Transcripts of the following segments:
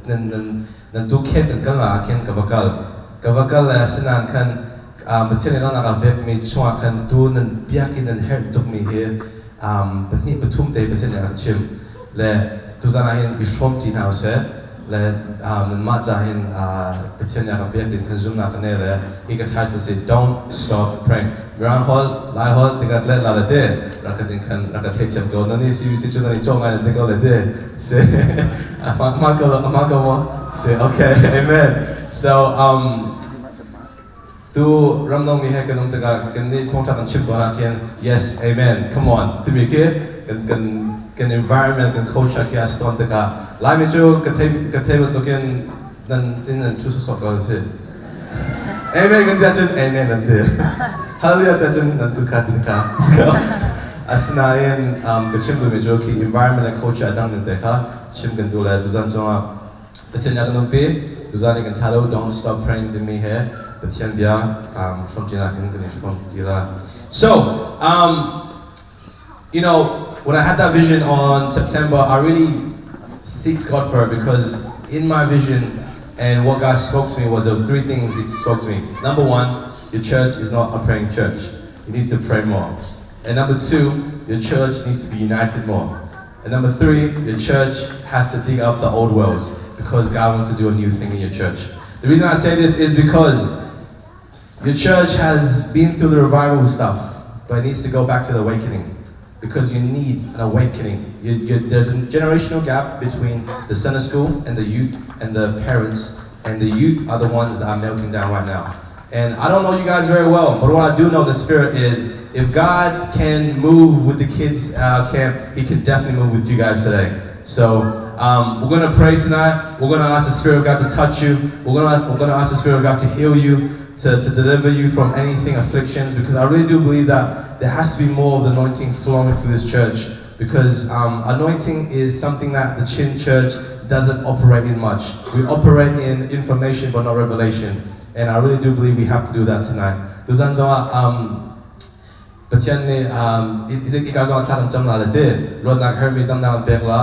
Nan nan nan tu camp kan kal ah khin ka va kal. Ka va kal le asinain khan Pathian nih langhnak a pekmi chungah khan tu nan biakinn nan herh tukmi hi pahnih pathum te Pathian nih a rak chim. Le tuzan ah hin i hrawm ṭi hna usih. Le nanmah ca hin Pathian nih a ka pek tiin khan zumhnak ka nei le hi ka title si "Don't Stop Praying". Mirang holh, Lai holh tikak le la le te rak ka tin khan rak ka theithiam ko. Nan i CBC cu nan i cawh ngai nan ti ko le te. Si ama ko ama ko mo. Si, okay, amen. So tu ramdang mi he kan um tikah kan nih thawngṭha kan chim tawn ah khin "Yes, amen, come on" timi khi kan environment, kan culture khi a si tawn tikah Laimi cu ka thei bantukin nan tin nan ṭhu sawsawh ko si. "Amen" kan ti ahcun "Amen" nan ti. "Hallelujah" ti ahcun nan kut kha tin kha. Asinain ka chim duhmi cu khi environment and culture a dang ning te kha chim kan duh le tuzan cungah Pathian nih a kan umpi. Tuzan i kan ṭha lo, "Don't Stop Praying" timi he Pathian bia hrawmṭinak in kan i hrawm ti la. So, when I had that vision on September, I really seeked God for it because in my vision and what God spoke to me was there was three things He spoke to me. Number one, your church is not a praying church. It needs to pray more. And number two, your church needs to be united more. And number three, your church has to dig up the old wells because God wants to do a new thing in your church. The reason I say this is because your church has been through the revival stuff, but it needs to go back to the awakening because you need an awakening. There's a generational gap between the Sunday school and the youth and the parents, and the youth are the ones that are melting down right now. And I don't know you guys very well, but what I do know the Spirit is if God can move with the kids camp, He can definitely move with you guys today. So we're gonna pray tonight. We're gonna ask the Spirit of God to touch you. We're gonna ask the Spirit of God to heal you, to deliver you from anything afflictions, because I really do believe that there has to be more of the anointing flowing through this church. Because anointing is something that the Chin Church doesn't operate in much. We operate in information but not revelation. And I really do believe we have to do that tonight. Tuzan zongah Pathian nih hika zong thla kan cam la le te luatnak hermi damnak an pek la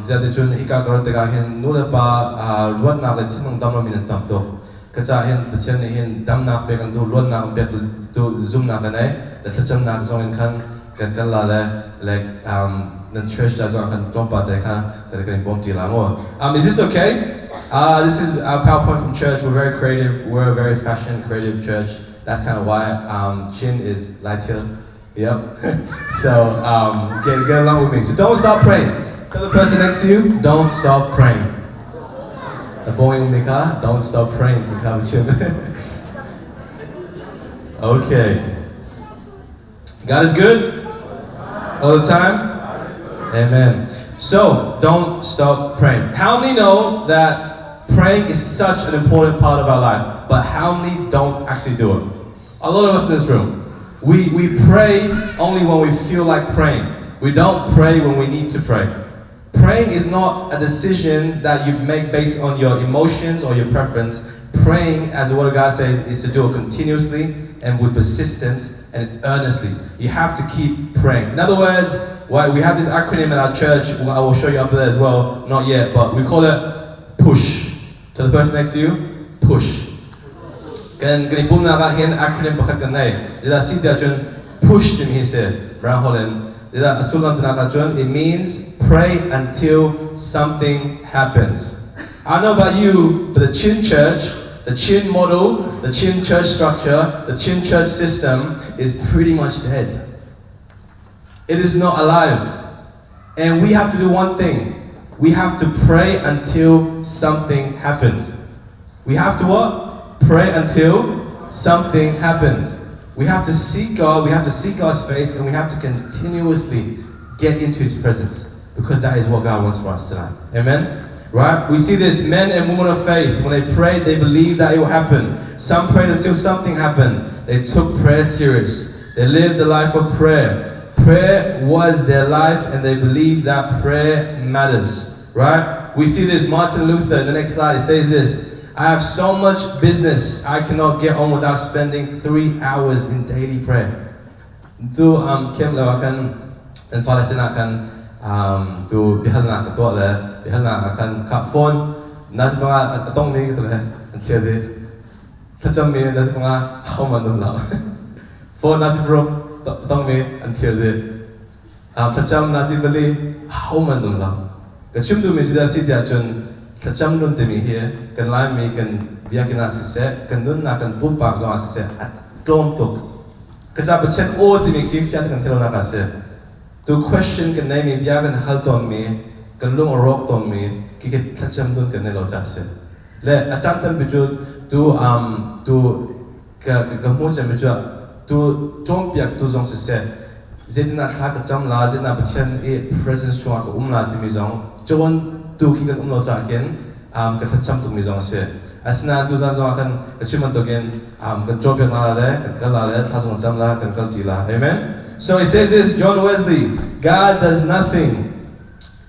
ziate cun hika ka rat tikah hin nu le pa ruatnak le thinlung dam lomi nan tam tuk. Ka ca hin Pathian nih hin damnak pek an duh, luatnak an pek duh zumnak kan ei le thlacamnak zong in khan kan kal la le like nan church ta zong khan tlawmpal te kha kan kan in bawm ti la mu. Is this okay? This is our PowerPoint from church. We're very creative. We're a very fashion creative church. That's kind of why Chin is Laithil. Yep. So get along with me. So don't stop praying. Tell the person next to you, "Don't stop praying." The boy Mika, "Don't stop praying." Mika Chin. Okay. God is good all the time. Amen. So don't stop praying. How many know that praying is such an important part of our life, but how many don't actually do it? A lot of us in this room. We pray only when we feel like praying. We don't pray when we need to pray. Praying is not a decision that you make based on your emotions or your preference. Praying, as the Word of God says, is to do it continuously and with persistence and earnestly. You have to keep praying. In other words, why we have this acronym at our church, I will show you up there as well, not yet, but we call it PUSH. To the person next to you, "Push." Kan i pumnak ah hin acronym pakhat kan nei. Dila si tiah cun PUSH timi hi si. Brown Holland. Dila a sullam tinak ah cun it means pray until something happens. I don't know about you, but the Chin Church, the Chin model, the Chin Church structure, the Chin Church system is pretty much dead. It is not alive. And we have to do one thing. We have to pray until something happens. We have to what? Pray until something happens. We have to seek God, we have to seek God's face, and we have to continuously get into His presence because that is what God wants for us tonight. Amen? Right? We see this men and women of faith, when they prayed, they believed that it will happen. Some prayed until something happened. They took prayer serious. They lived a life of prayer. Prayer was their life, and they believed that prayer matters. Right? We see this Martin Luther in the next slide. It says this: "I have so much business, I cannot get on without spending 3 hours in daily prayer." Tu camp lo kan an fale sinah kan tu bihalnak ka tuah le Biahalnak ah khan khah phone nazi panga a tongmi ka ti le an thlir dih. Thlacammi nazi panga ahohmanh an um lo. Phone nazi paruk tongmi an thlir dih. Thlacam nazi pali ahohmanh an um lo. Ka chim duhmi cu dah si tiah cun thlacam nun timi hi kan Laimi kan biakinn ah siseh, kan nunnak kan pumpak zongah siseh a tlawm tuk. Ka ca Pathian aw timi khi fiang kan theih lonak ah a si. Tu question kan neimi bia kan hal tawnmi, kan lung a rawk tawnmi khi khi thlacam nun kan nei lo caah a si. Le a caan tampi cu tu tu ka ka hmu cemmi cu tu cawnpiaktu zong siseh, zeitindah thla ka cam la, zeitindah Pathian i presence chungah ka um la timi zong cawntu khi kan um lo caah khin ka thlacam tukmi zong a si. Asinain tuzan zongah khan ka chim bantukin kan cawnpiak hna la le kan kal la le thla zong cam la kan kal ṭi la. Amen. So it says this, John Wesley, God does nothing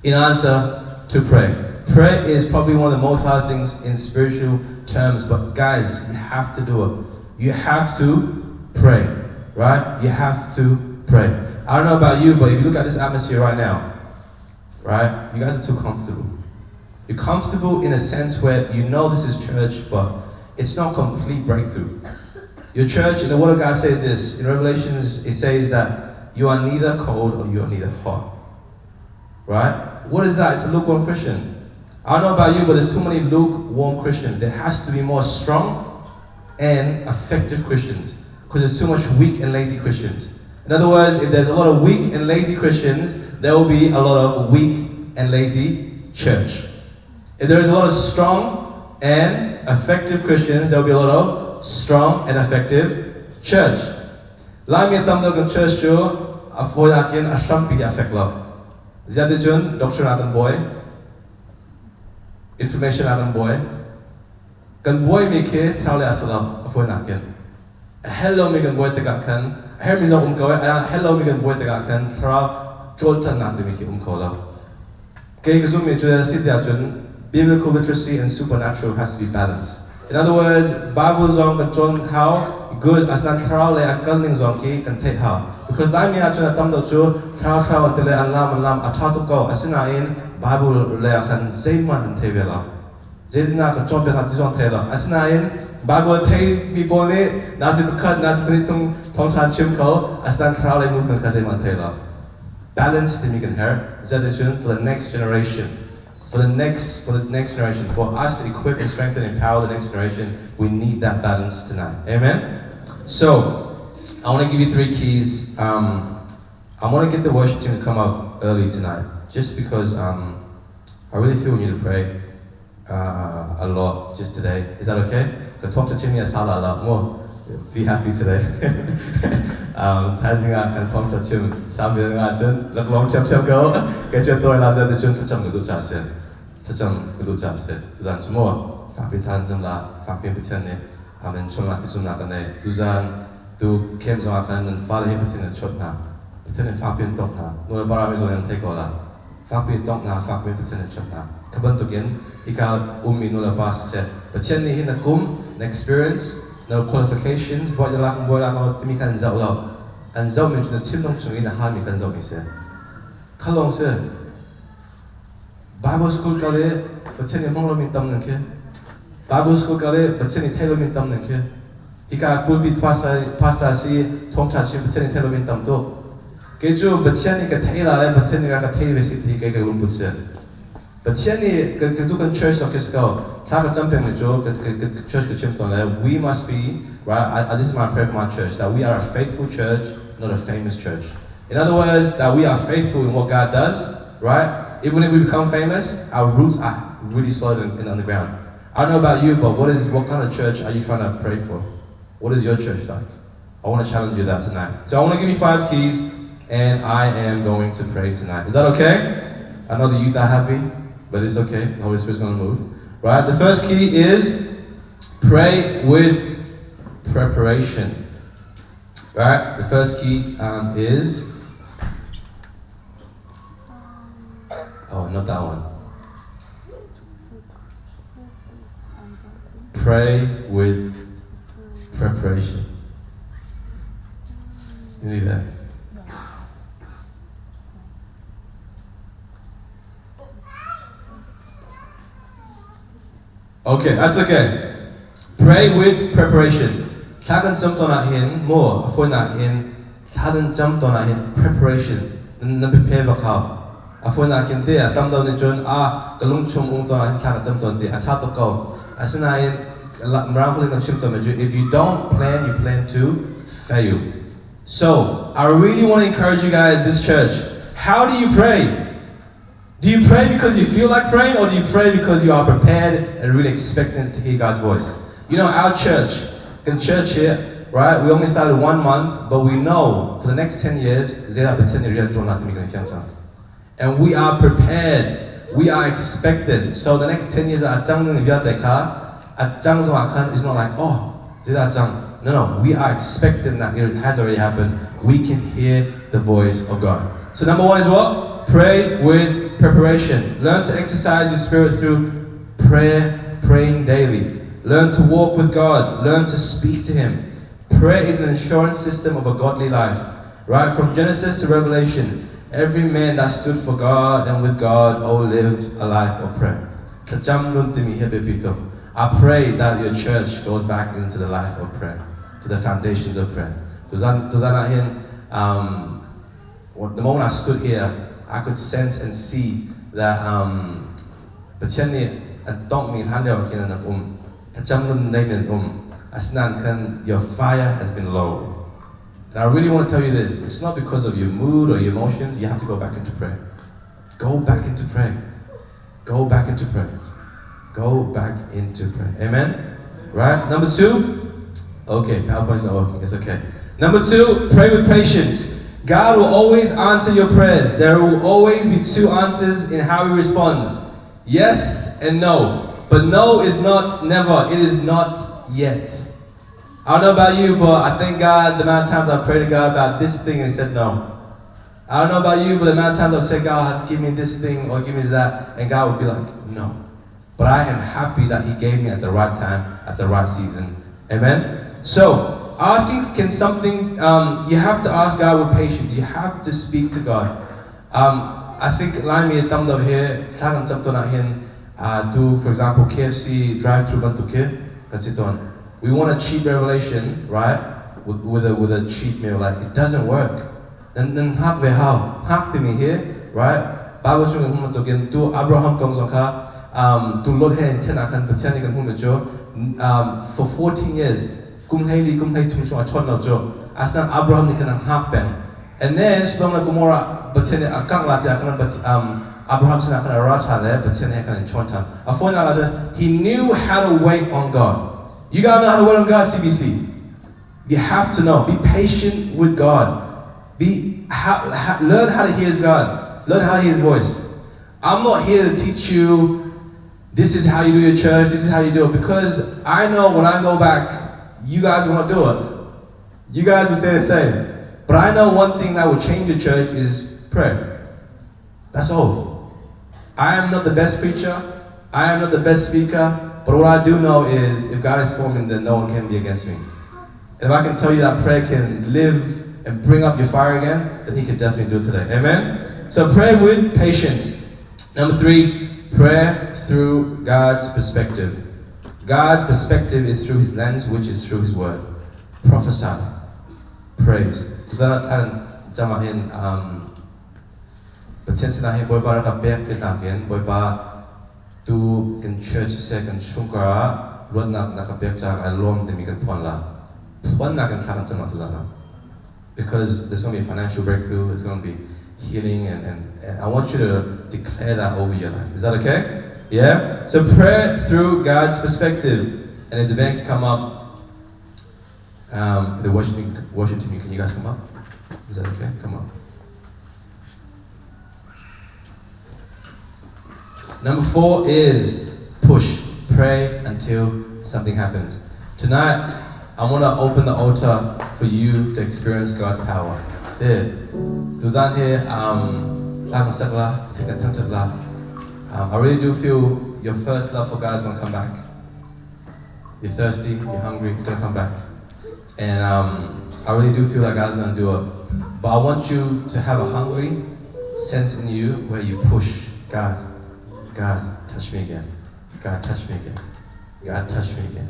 in answer to pray. Prayer is probably one of the most hard things in spiritual terms, but guys, you have to do it. You have to pray, right? You have to pray. I don't know about you, but if you look at this atmosphere right now, right? You guys are too comfortable. You're comfortable in a sense where you know this is church, but it's not complete breakthrough. Your church, in the Word of God says this, in Revelations, it says that you are neither cold or you are neither hot. Right? What is that? It's a lukewarm Christian. I don't know about you, but there's too many lukewarm Christians. There has to be more strong and effective Christians because there's too much weak and lazy Christians. In other words, if there's a lot of weak and lazy Christians, there will be a lot of weak and lazy church. If there is a lot of strong and effective Christians, there will be a lot of strong and effective church. Laimi tam deuh kan church cu a fawinak in a hrampi a fek lo. Ziah ticun doctor ah kan buai, information ah kan buai. Kan buaimi khi thlarau le a si lo, a fawinak in. A hel lomi kan buai tikah khan a hermi zong um ko i a hel lomi kan buai tikah khan thlarau cawlcanghnak timi khi um kho lo. Kei ka zummi cu si tiah cun biblical literacy and supernatural has to be balanced. In other words, Bible zong kan cawn hau, good asinain thlarau lei a kal ning zong khi kan theih hau. Because Laimi ah cun a tam deuh cu thlarau thlarau an ti le an lam an lam a ṭha tuk ko. Asinain Bible lei ah khan zeihmanh an thei ve lo. Zeitindah kan cawnpiak hna ti zong thei lo. Asinain Bible theimi pawl nih nazi pakhat, nazi pahnih tung thawngṭha an chim kho. Asinain thlarau lei movement kha zeihmanh an thei lo. Balance timi kan herh. Zeticun for the next generation, for the next generation, for us to equip and strengthen and empower the next generation, we need that balance tonight. Amen. So I want to give you three keys. I want to get the worship team to come up early tonight, just because I really feel we need to pray a lot just today. Is that okay? Ka talk to Jimmy asala la mo. Be happy today. Thaizing ah kan thawng chim samil nga cun laklong chem chem ko. Ke cun toi la zet cun thlacam ka duh cha si. Thlacam ka duh cha si. Tuzan cu mo fakpi than cam la fakpi Pathian nih amen chung ah tisum na kan nei. Tuzan tu kem zong ah khan nan fale hi Pathian an chawt hna. Pathian in fakpi an tok hna. Nu le para mi zong an thei ko la. Fakpi in tongh hna, fakpi in Pathian in chawnh hna. Kha bantukin hika ummi nulepa siseh, Pathian nih hin na kum, na experience, na qualifications, bawi na lak, bawi lak lo timi kha an zoh lo. An zohmi cu na thinlung chung i na halmi kha an zohmi si. Kha lawng si. Bible school kal i Pathian nih hmang lomi tam nan khi. Bible school kal i Pathian nih thei lomi tam nan khi. Hika pulpit pastor, pastor si thawngṭha chim Pathian nih thei lomi tam tuk. Kei cu Pathian nih ka thei la le Pathian nih rak ka thei ve si ti kei ka lungput si. Pathian nih kan kan tu kan church zong khi si ko. Thla ka cam pengmi cu ka church ka chim tawn le we must be right this is my prayer for my church, that we are a faithful church, not a famous church. In other words, that we are faithful in what God does, right? Even if we become famous, our roots are really solid in the underground. I don't know about you, but what kind of church are you trying to pray for? What is your church like? I want to challenge you that tonight. So I want to give you five keys, and I am going to pray tonight. Is that okay? I know the youth are happy, but it's okay. The Holy Spirit's going to move. Right? The first key is pray with preparation. Right? The first key is, oh, not that one. Pray with preparation. It's nearly there. Okay, that's okay. Pray with preparation. Thla kan cam tawn ahhin mu a fawinak in thla kan cam tawn ahhin preparation na prepare bak hau. A fawinak in te a tam do nih cun a ka lungchung um tawn ahhin thla kan cam tawn ti a ṭha tuk ko. Asinain Mirang holh in kan chim tawn mi cu if you don't plan, you plan to fail. So I really want to encourage you guys, this church. How do you pray? Do you pray because you feel like praying, or do you pray because you are prepared and really expectant to hear God's voice? You know, our church, in church here, right, we only started one month, but we know for the next 10 years, and we are prepared. We are expected. So the next 10 years, is not like, oh, no, no, we are expecting that it has already happened. We can hear the voice of God. So number one is what? Pray with preparation. Learn to exercise your spirit through prayer, praying daily. Learn to walk with God. Learn to speak to Him. Prayer is an insurance system of a godly life. Right? From Genesis to Revelation, every man that stood for God and with God all lived a life of prayer. I pray that your church goes back into the life of prayer, to the foundations of prayer. The moment I stood here, I could sense and see that Pathian nih an tonghmi hlan lio khin an um. Thlacam nun nei in um. Asinain khan your fire has been low. And I really want to tell you this. It's not because of your mood or your emotions. You have to go back into prayer. Go back into prayer. Go back into prayer. Go back into prayer. Amen? Right? Number two. Okay, PowerPoint's not working. It's okay. Number two, pray with patience. God will always answer your prayers. There will always be two answers in how He responds yes and no. But no is not never, it is not yet. I don't know about you, but I thank God the amount of times I prayed to God about this thing and He said no. I don't know about you, but the amount of times I've said, God, give me this thing or give me that, and God would be like, no. But I am happy that He gave me at the right time, at the right season. Amen? So, asking can something, you have to ask God with patience. You have to speak to God. I think Laimi tam deuh here, thla kan cam tawn ahhin, tu for example KFC drive-through bantuk khi kan si tawn. We want a cheap revelation, right? With a cheap meal. Like, it doesn't work. Nan hngak ve hau. Hngak timi hi, right? Bible chung in hum bantukin tu Abraham kong zong kha tu Lot he ṭhen ah khan Pathian nih kan hmuhmi cu for 14 years kum 14 kum 13 chung a chawn lo cu asinain Abraham nih khan a hngak peng. And then Sodom le Gomorrah Pathian nih a kangh la tiah khan Abraham sinah khan a ra ṭhan le Pathian he khan in chawn ṭhan. A fawinak ahcun he knew how to wait on God. You gotta know how to wait on God, CBC. You have to know. Be patient with God. Learn how to hear His God. Learn how to hear His voice. I'm not here to teach you this is how you do your church, this is how you do it, because I know when I go back, you guys won't do it. You guys will say the same. But I know one thing that will change your church is prayer. That's all. I am not the best preacher. I am not the best speaker. But what I do know is if God is for me, then no one can be against me. And if I can tell you that prayer can live and bring up your fire again, then He can definitely do it today. Amen? So pray with patience. Number three, prayer through God's perspective. God's perspective is through His lens, which is through His word. Prophesy. Praise. Pathian sinah hi Bawipa rak ka pek ti nakin Bawipa tu kan church siseh kan chungkhar ah luatnak na ka pek caah kai lawm timi kan phuan la. Phuannak in thla kan cam tu zan ah. Because there's going to be financial breakthrough, there's going to be healing, and I want you to declare that over your life. Is that okay? Yeah? So pray through God's perspective. And if the band can come up, the worship team, can you guys come up? Is that okay? Come up. Number four is push. Pray until something happens. Tonight, I want to open the altar for you to experience God's power. There. Tuzan he I really do feel your first love for God is going to come back. You're thirsty, you're hungry, it's going to come back. And I really do feel like God's going to do it. But I want you to have a hungry sense in you where you push God. God, touch me again. God, touch me again. God touch me again.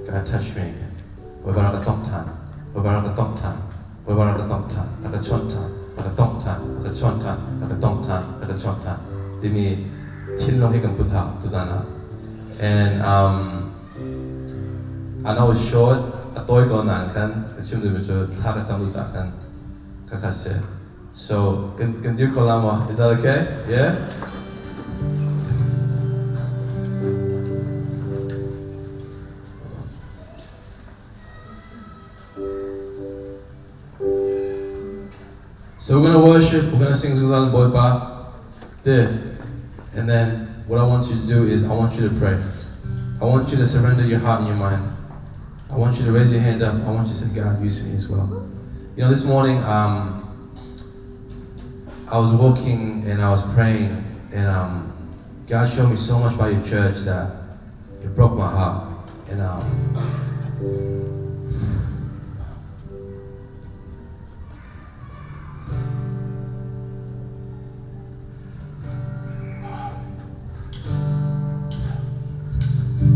God touch me again. Bawipa rak ka tongh ṭhan. Bawipa rak ka tongh ṭhan. Bawipa rak ka tongh ṭhan. Rak ka chawnh ṭhan. Rak ka tongh ṭhan. Rak ka chawnh ṭhan. Rak ka tongh ṭhan. Rak ka chawnh ṭhan. Timi thinlung hi kan put hau tuzan ah. And I know it's short, a tawi ko nain khan ka chim duhmi cu thla ka cam duh caah khan ka kha si. So kan dir kho la maw? Is that okay? Yeah? So we're gonna worship, we're gonna sing Zuzan Boypa. There. And then what I want you to do is I want you to pray. I want you to surrender your heart and your mind. I want you to raise your hand up. I want you to say, God, use me as well. You know, this morning I was walking and I was praying, and God showed me so much about your church that it broke my heart. And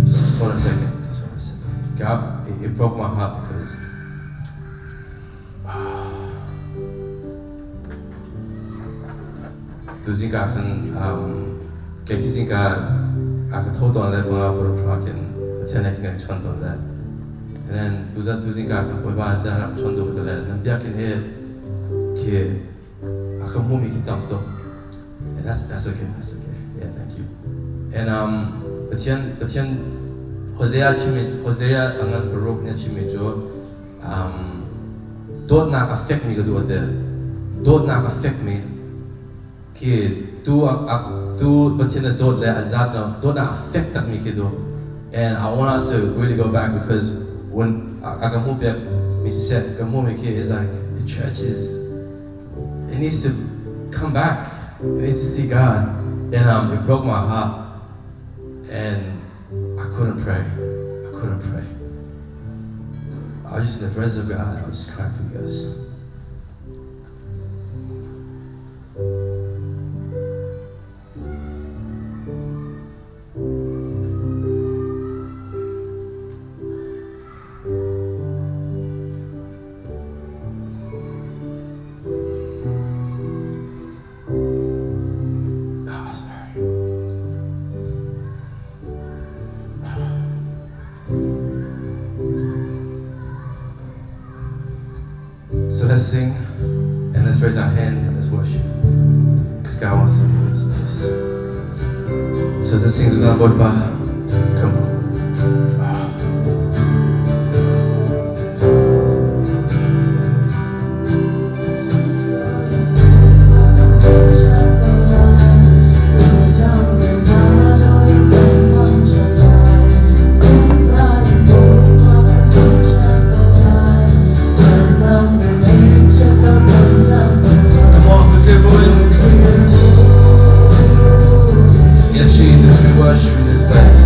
just hold a second. Just hold a second. God, it broke my heart because tuzing ka khan kei khi zingka a ka tho tawn le bunga puruk hra khin Pathian he kan chon tawn le and then tuzan tuzing ka khan Bawipa za rak chon duh ka le nan biakinn he khi a ka hmumi khi tam tuk. And that's okay, that's okay, yeah, thank you. And Pathian Pathian Hosea chimi, Hosea angan 6 nih a chimmi cu dawtnak a fekmi ka duh a ti. Dawtnak a fekmi khi tu tu Pathian na dawt le a zat no, dawtnak a fek takmi khi duh. And I want us to really go back because when a ka hmuh piak mi siseh, ka hmuhmi khi is like the church is, it needs to come back, it needs to see God. And it broke my heart and I couldn't pray. I couldn't pray. I was just in the presence of God and I was just crying for you guys. Ah, sorry. So let's sing and let's raise our hands and let's worship. Because God wants to move in this place. So let's sing to Bawipa. Come on. Come on, Yes, Jesus, we worship in this place.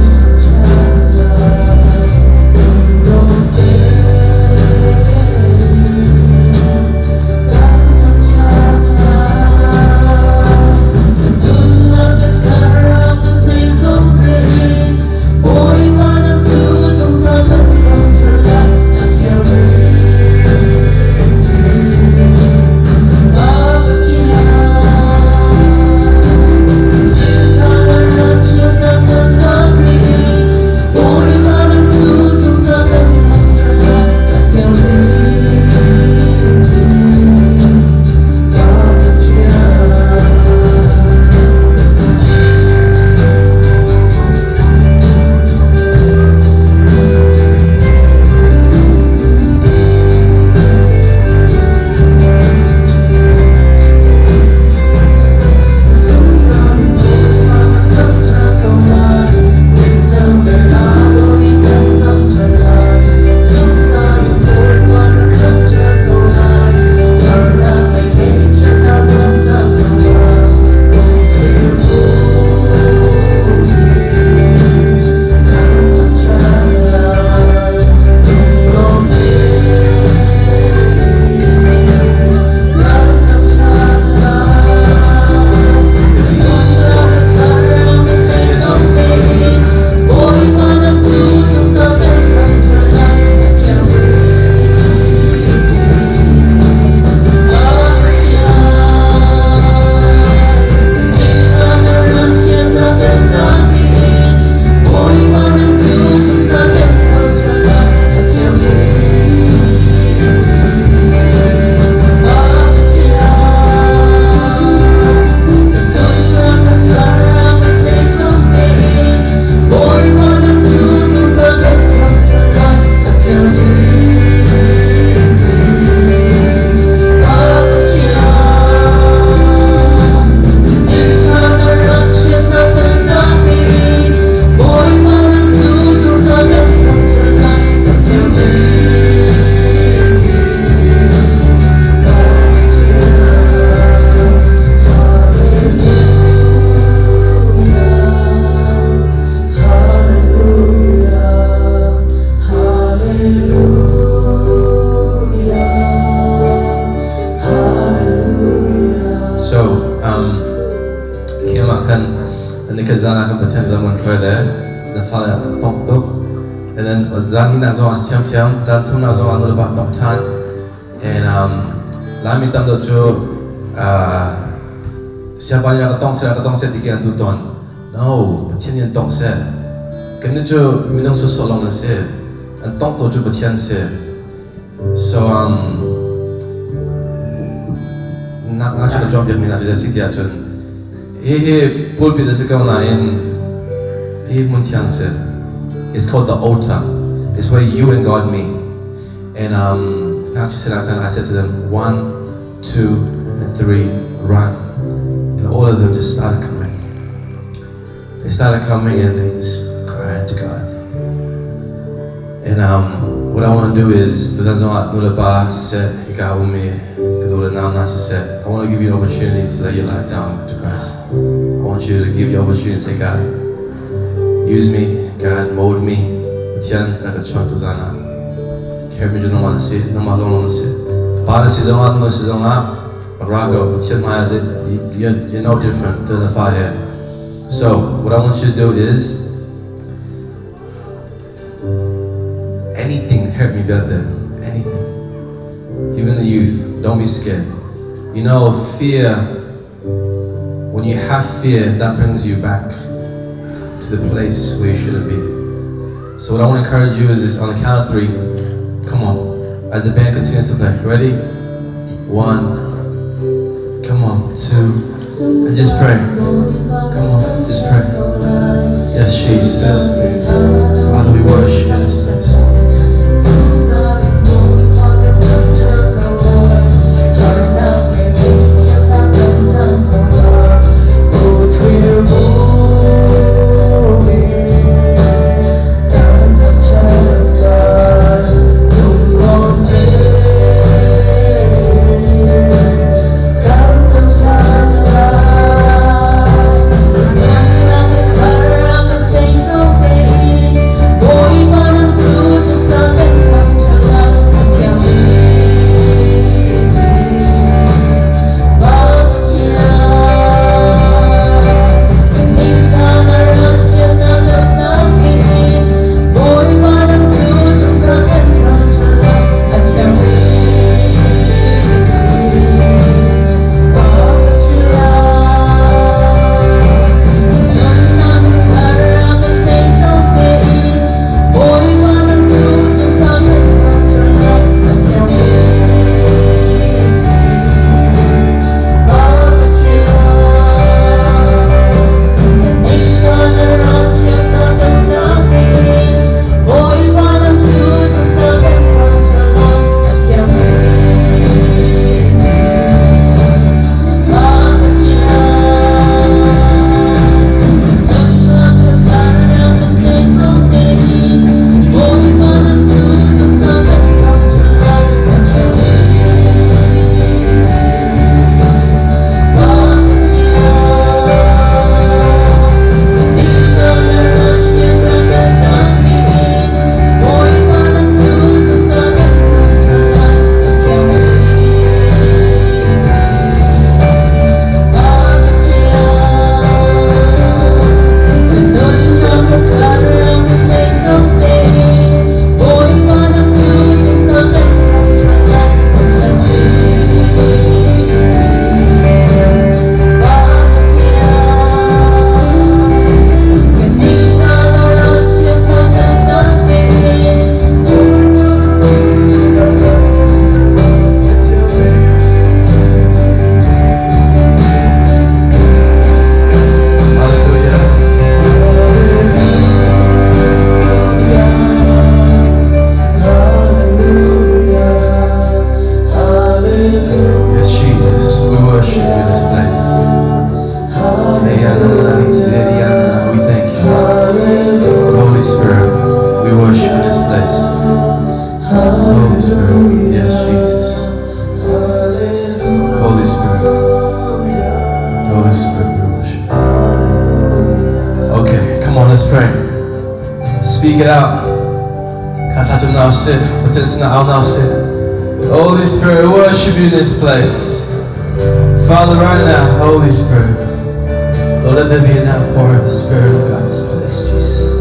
kun hruai le na fale a tongh tuk. And then zan hinak zong ah thiamthiam, zan thumnak zong ah nulepa tongh ṭhan. And Laimi tam deuh cu siangpa nih ka tong seh, ka tong seh ti khi an duh tawn. No, Pathian nih an tongh seh. Kannih cu minung sawsawh lawng an si. An tongtu cu Pathian si. So nak nga cu ka cawnpiak mi hna cu si ti ahcun hihi pulpit a si ko nain hi hmun thiang si. It's called the altar. It's where you and God meet. And ngakchia I said to them, one, two, and three, run. And all of them just started coming. They started coming and they just cried to God. And what I want to do is, I want to give you an opportunity to lay your life down to Christ. I want you to give your opportunity and say, God, use me, God, mold me. Pathian rak ka chuah tu zan ah hermi cu nangmah na si, nangmah lawnglawng na si. Pa na si zongah, nu na si zongah, rak ra ko, Pathian hmai ah you're no different to the fa he. So, what I want you to do is, anything hurt me vialte, anything. Even the youth, don't be scared. You know, fear, when you have fear, that brings you back to the place where you shouldn't be. So what I want to encourage you is this, on the count of three, come on, as the band continues to play. Ready? One, come on, two, and just pray. Come on, just pray. Yes, Jesus. Father, we worship you in this place. Hallelujah. Yes, Jesus, we worship you in this place. We thank you. Holy Spirit, we worship in this place. Holy Spirit, yes, Jesus. Holy Spirit, Holy Spirit, we worship you. Okay, come on, let's pray. Speak it out. Holy Spirit, worship you in this place. Father, right now, Holy Spirit. Lord, let there be an outpour of the Spirit of God in this place, Jesus.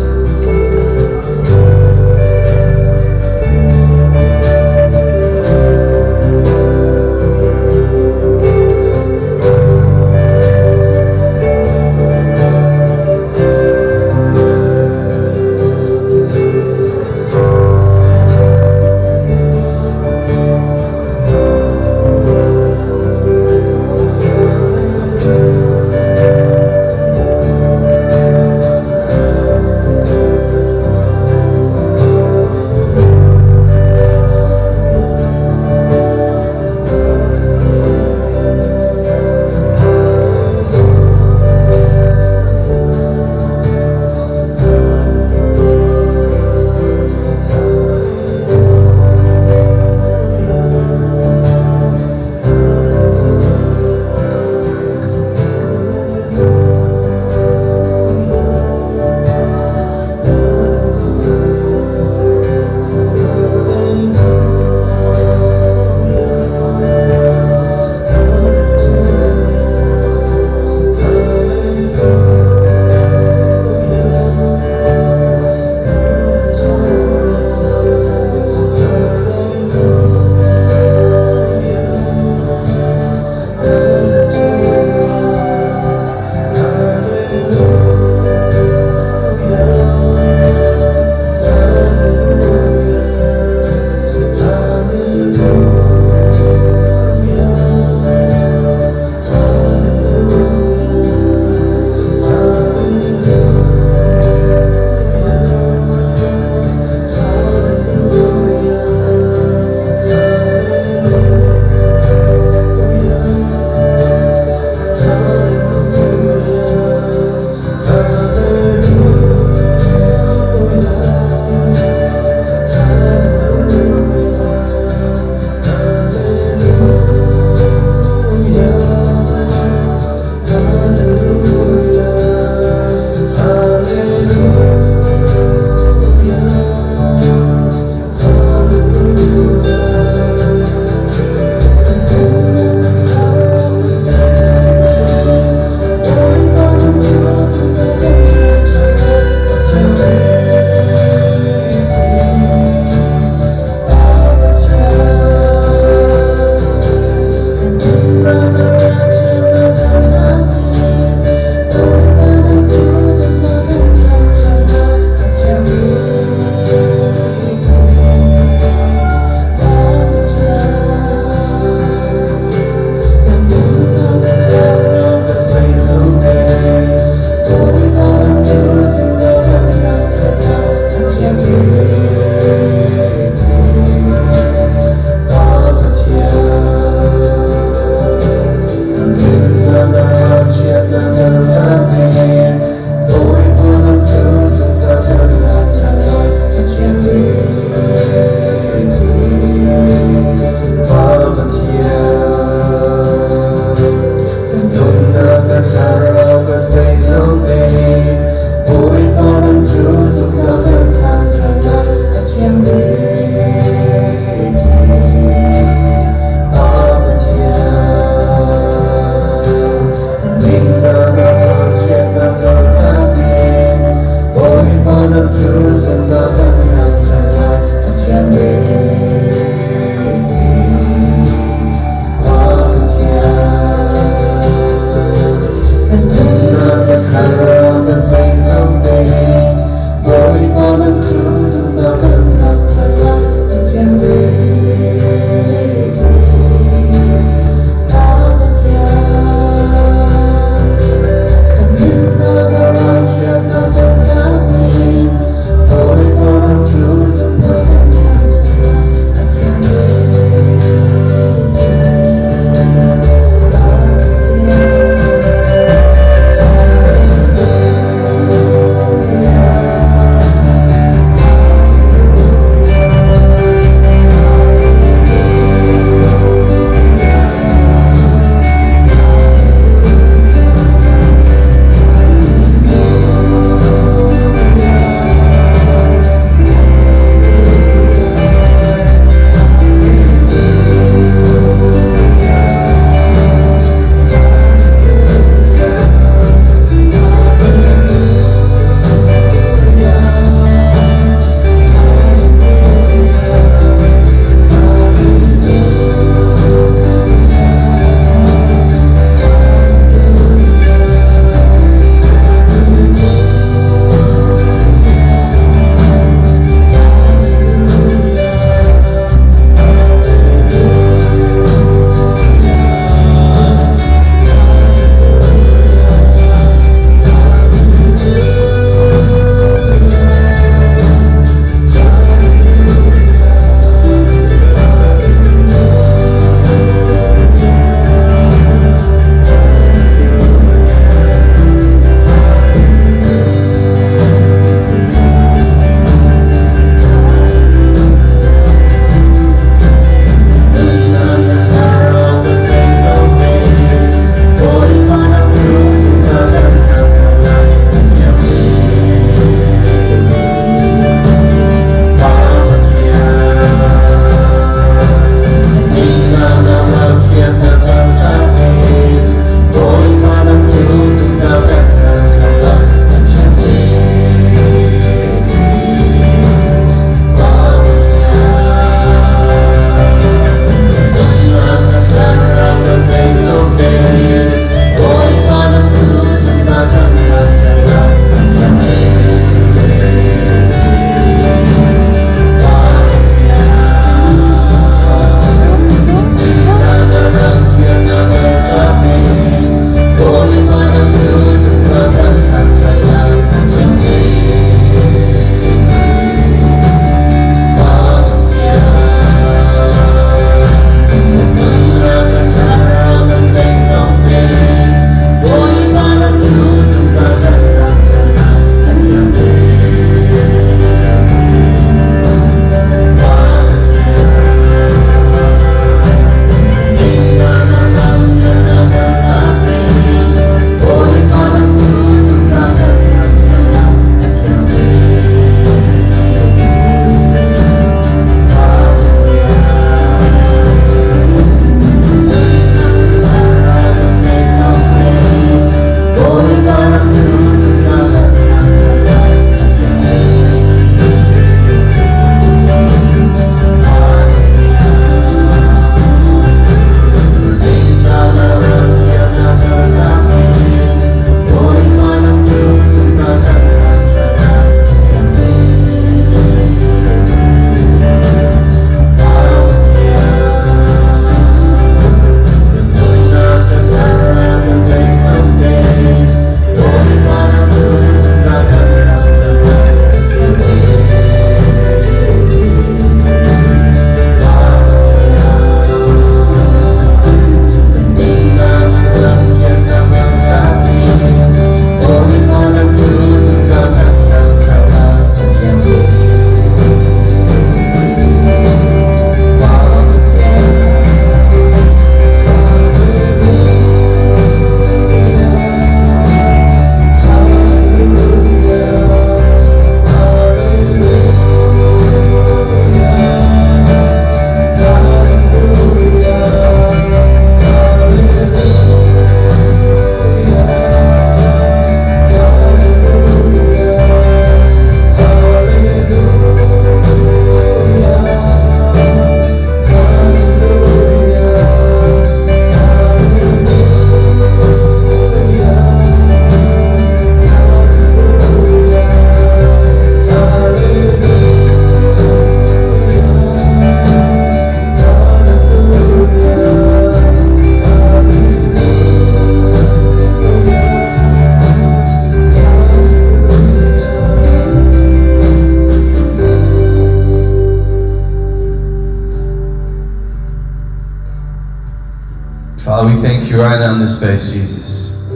you right now in this space, Jesus.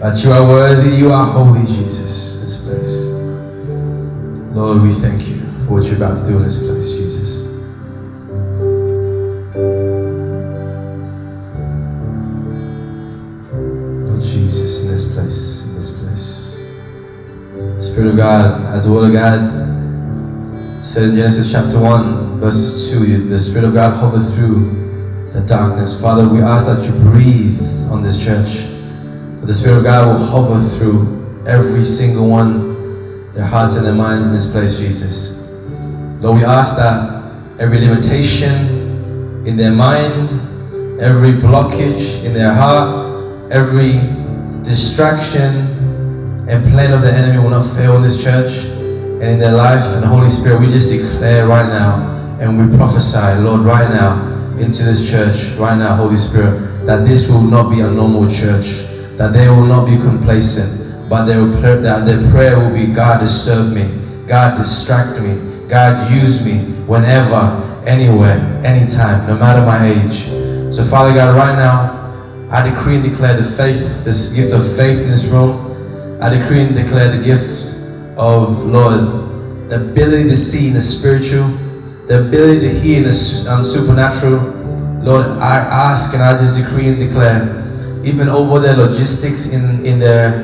That you are worthy, you are holy, Jesus, in this place. Lord, we thank you for what you're about to do in this place, Jesus. Lord Jesus, in this place, in this place. Spirit of God, as the Word of God said in Genesis chapter 1, verses 2, the Spirit of God hovered through the darkness. Father, we ask that you breathe on this church. That the Spirit of God will hover through every single one, their hearts and their minds in this place, Jesus. Lord, we ask that every limitation in their mind, every blockage in their heart, every distraction and plan of the enemy will not fail in this church and in their life. And the Holy Spirit, we just declare right now and we prophesy, Lord, right now into this church, right now, Holy Spirit, that this will not be a normal church, that they will not be complacent, but they will pray, that their prayer will be, God, disturb me, God, distract me, God, use me whenever, anywhere, anytime, no matter my age. So, Father God, right now, I decree and declare the faith, this gift of faith in this room. I decree and declare the gift of, Lord, the ability to see in the spiritual, the ability to hear in the supernatural. Lord, I ask and I just decree and declare, even over their logistics in, in their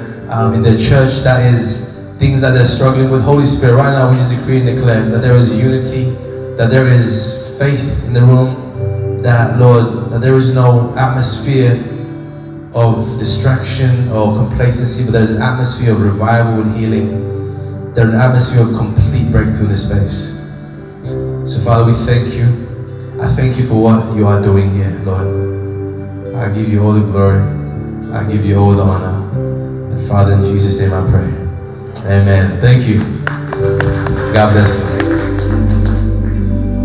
in their church, that is things that they're struggling with. Holy Spirit, right now we just decree and declare that there is unity, that there is faith in the room, that Lord, that there is no atmosphere of distraction or complacency, but there's an atmosphere of revival and healing. There's an atmosphere of complete breakthrough in this space. So, Father, we thank you. I thank you for what you are doing here, Lord. I give you all the glory. I give you all the honor. And Father, in Jesus' name I pray. Amen. Thank you. God bless you.